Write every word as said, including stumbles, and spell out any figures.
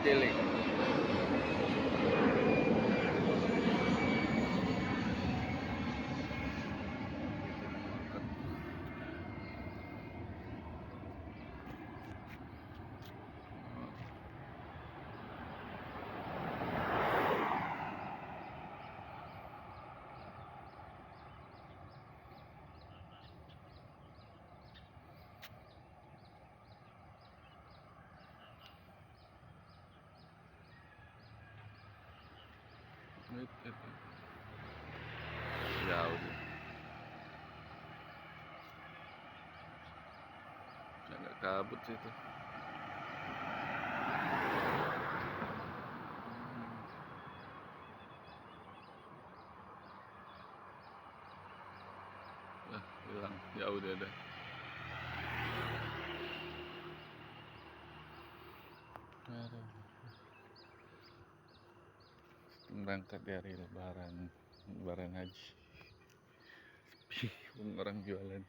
Tilik. Jauh dia. Agak kabut situ. Ah, hilang. Jauh dia dah. Aduh. Berangkat dari lebaran, lebaran haji. Sepi pun orang jualan.